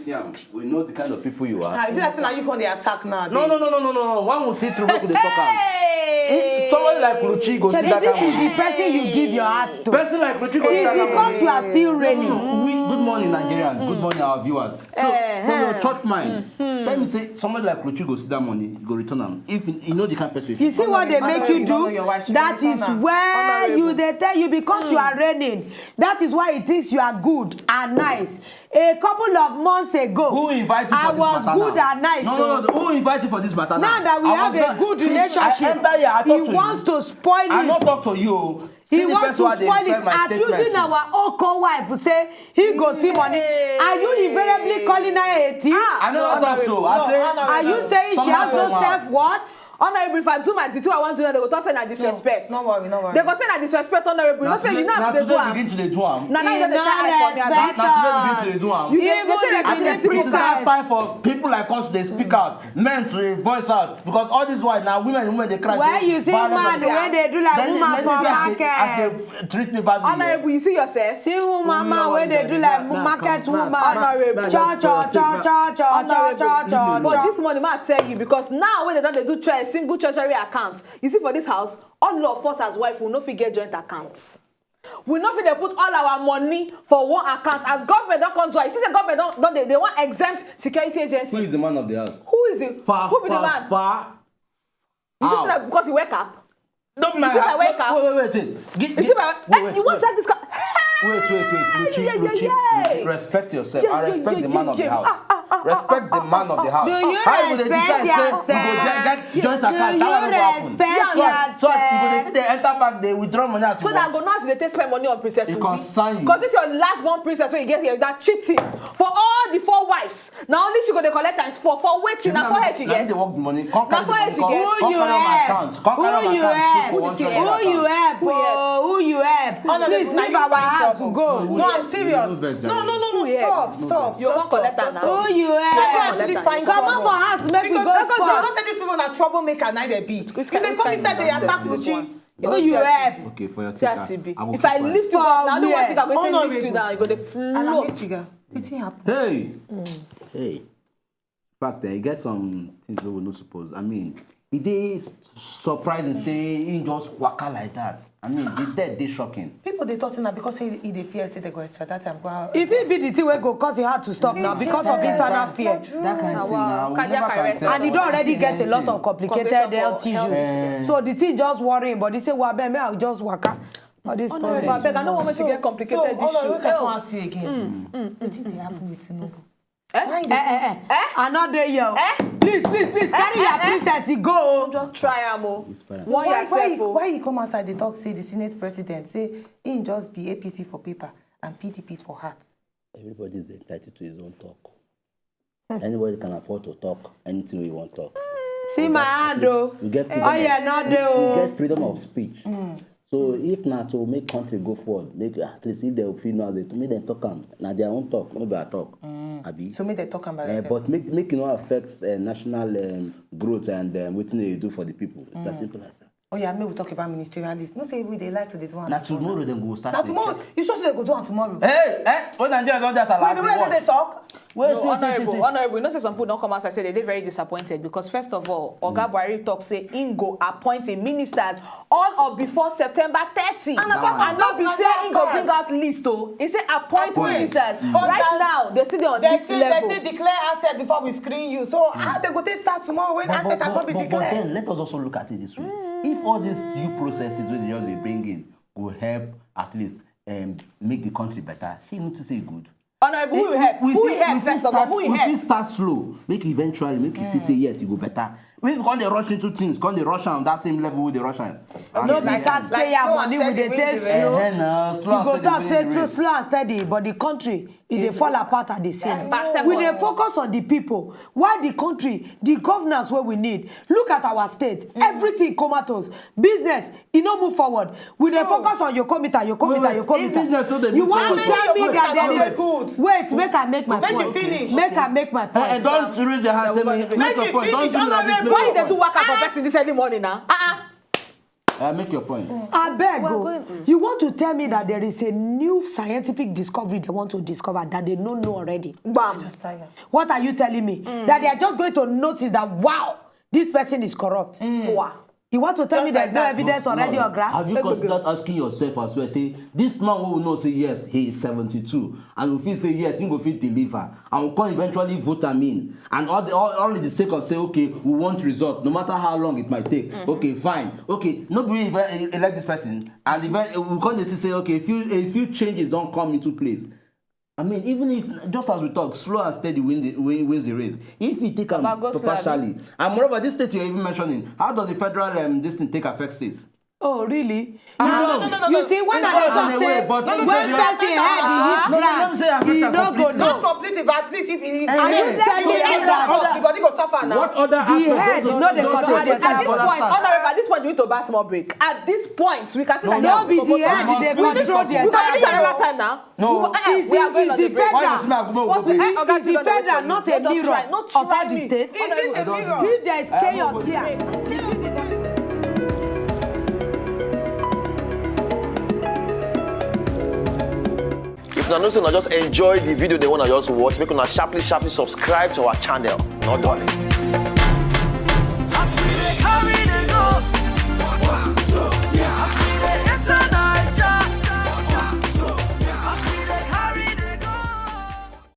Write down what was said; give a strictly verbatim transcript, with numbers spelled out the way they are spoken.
see am, we know the kind of people you are. Ah, if you like say na you come dey attack now. No, no, no, no, no, no, no. One will see through, make we dey talk am. If somebody like Kuluchi go see Shebi, that this is kind the person you give your heart to. Person like Kuluchi go see It's that kind of because you are still raining. We, good morning, Nigerians. Good morning, our viewers. So, for your church mind, tell me say somebody like Kuluchi go see that money, you go return am. If you, you know the kind of person. You see what they make you Honorable, do? your wife, That is Honorable. Where you they tell you because you are raining. That is why it thinks you are good and nice. A couple of months ago, Who invite you I for this was matter good now? and nice. No, So no, no. Who invite you for this matter now? Now that we I have was a not- good See, relationship, I enter here, I he talk to wants you. To spoil I it. not talk to you. He See the wants person to wey dey spoil defend it. my statement. Accusing our Oko wife say he go see money. Are you invariably calling her a thief? I never talk so. I say Are you saying she has no someone self worth? Honorable, if I do my duty, I want to know they go talk say na disrespect. No worry, no worry. They go say na disrespect, honorable. You know say you know how to dey do today am. Begin to dey do am. Na now you don dey shout for me, abi? Na today begin to dey do am. You dey say na Even you dey the sick It's of high am. Time for people like us to speak out, men to voice out, because all this while now women women dey cry. Where you see man wey dey do like woman for market? Treat me badly. Honorable, you see yourself. See woman man wey dey do like market woman. Honorable. Cho cho cho cho cho cho cho cho. For this morning, ma tell you because now when they don dey do tre- single treasury account, you see for this house, all of us as wife we no fit get joint account. We no fit dey put all our money for one account as government don come do am. You see say government don don dey dey wan exempt security agency. Who is the man of the house? Who is the Far, who be the far, man? Far. You see say na because he wake up. Don't mind. You see my wake up? Wait, wait, wait. Gi- You see my wait, eh, you wan wait. drag this car? Wait, wait, wait, Luchi, Yeah, yeah, Luchi, yeah, Luchi, yeah. respect yourself. Yeah, I yeah, respect yeah, the man yeah, of the yeah. house. Ah, ah, ah, Respect the ah, man of the house. Do you How you go dey respect decide say we go yourself? get, get joint Do account? you That one no go happen. respect So, so you go yourself? dey, dey enter back there, withdraw money at So once. that go know as they take spend money on Princess It Obi. concern you. Because this your last born princess wey you get here, that cheating. For all the four wives, na only she go dey collect times four. For wetin? Na forehead she Na me get. dey work the money. Come Na carry the forehead money. She Come, get. come Who you carry my help? account. Come Who carry my you account. help? Put for one Who twenty account. you help? Oh, who you help? Honestly, Please na leave you our find house trouble. go. No, I'm serious. No vex, No, no, no, no. Who help? Stop, stop. You wan Just collect stop, am just now. Stop. Who you You help? actually find Come out trouble. For house, make we Because go because you spoil. know say these people na troublemaker na dey be. If they come inside, they attack Luchi. Who you help? Okay, for your See sake, as e be. I will If I keep lift you up, now only one finger go take Honorable. Lift you down. You go dey Alamin float. Figure, wetin happen? Hey, hey. In fact, eh, e get some things wey we no suppose. I mean, e dey s- surprising say he just waka like that. I mean, the death dey shocking. People dey talk say na because say e dey fear say they go extradite am go out. If it be the thing wey go cause your heart to stop now because of internal fear. That kind of thing now, we Cardiac never can arrest. tell. And he don already get a lot of complicated Complication for health health. issues. So the thing just worry him body say, well, abeg, make I just waka. All this Honorable, problem. Abeg, I no wan make you get So, complicated Honorable, issue. make I come Oh. Ask you again. Wetin dey happen with Tinubu? Eh? Why you Eh, dey eh, eh. I no dey here. Eh? Please, please, please, carry Eh, your eh, eh. Princess go. Just try am o. Warn why, yourself why, o. Why you come outside dey talk say the Senate president say he just be A P C for paper and P D P for heart? Everybody is entitled to his own talk. Anybody can afford to talk anything we want talk. See my hand o. We get freedom. Oh yeah, no dey We o. Get freedom of speech. So if na to make country go forward, make at least if they feel now they make them talk am. Na their own talk, no be our talk. Abi. So make dem talk am by Eh, themselves. but make make e no affect uh, national um, growth and um, wetin they do for the people. It's as simple as that. Oh yeah, make we talk about ministerial list. No say we dey like to dey do am. Na tomorrow dem go start. Na tomorrow. You sure say they go do am tomorrow? Hey, eh? When Nigeria don dey at Wait, last the way they talk. Wait, No, wait, wait, honorable, wait, wait. Honorable, you know say some people don come outside say they dey very disappointed because first of all, Oga Buhari talk say im go appoint im ministers all of before September thirty. And apart from And no be that, say im go bring that out list o. He say appoint Appoint. ministers. But Right that- now, they still dey on They this say they level. Say declare asset before we screen you. So how they go take start tomorrow when But, asset but, has not been but, but declared? Then let us also look at it this way. If all these new processes wey they just dey bring in go help at least um, make the country better, shey you no think say e good? Honorable, who will help? Who will help first of all? Who will We fit help? Start slow, make eventually make you see say yes, e go better. If you come dey rush into things, come dey rush am that same level wey dey rush am. No be Like- taxpayer like slow money and we dey steady take win the slow. Eh, eh, na slow You and go steady talk win say the too race. Slow and steady, but the country e dey fall apart at the seams. Per We dey second. Focus on the people. Why the country, the governance wey we need. Look at our state. Everything comatose. Business e no move forward. We dey focus on yokomita, yokomita, Wait, wait, if business no dey yokomita. You move want to forward, tell me wait, that wait, there is wait. Wait, make I make my Make you point. Finish. Make I make my Eh, eh, point. Don't raise your hand. Say me, Make make your you point. Don't finish, do me like this. Honorable. Why you dey do waka for person this early morning now? Uh-uh. Uh, make your point. Abeg o, you want to Tell me that there is a new scientific discovery they want to discover that they don't know already. Bam. What are you telling me? That they are just going to notice that, wow, this person is corrupt. Wow. You want to tell me there's no evidence already on ground? Have you considered asking yourself as well? Say, this man who will know say yes, he is seventy-two, and we feel say yes, he go fit deliver, and we can eventually vote him in, and all the all, all in the sake of say, okay, we want result, no matter how long it might take. Okay, fine. Okay, nobody even elect this person, and even we can't just say, okay, a few a few changes don't come into place. I mean, even if, just as we talk, slow and steady win the, win, wins the race. If you take am Baba, go slow, abi? Partially, and moreover, this state you're even mentioning, how does the federal um, this thing take affect states? Oh, really? No, You see, when I dey talk say when person head dey hit ground, e no go know. Not completely, but at least if he Are you telling me that the body go suffer now. What other The head no dey control the At this head? Point, honorable, at this point, we need to buy small break. At this point, we can see that No be the head dey control the We can finish entire another time now. No. Eh, we are going on the break. Federal. Sports, eh, Oga Is the Tinubu, federal not a don't mirror try, of don't all try the me. states? It is a mirror. If there is chaos here, If una know say una just enjoy the video dem wey una just watch, make una sharply sharply subscribe to our channel. No dulling.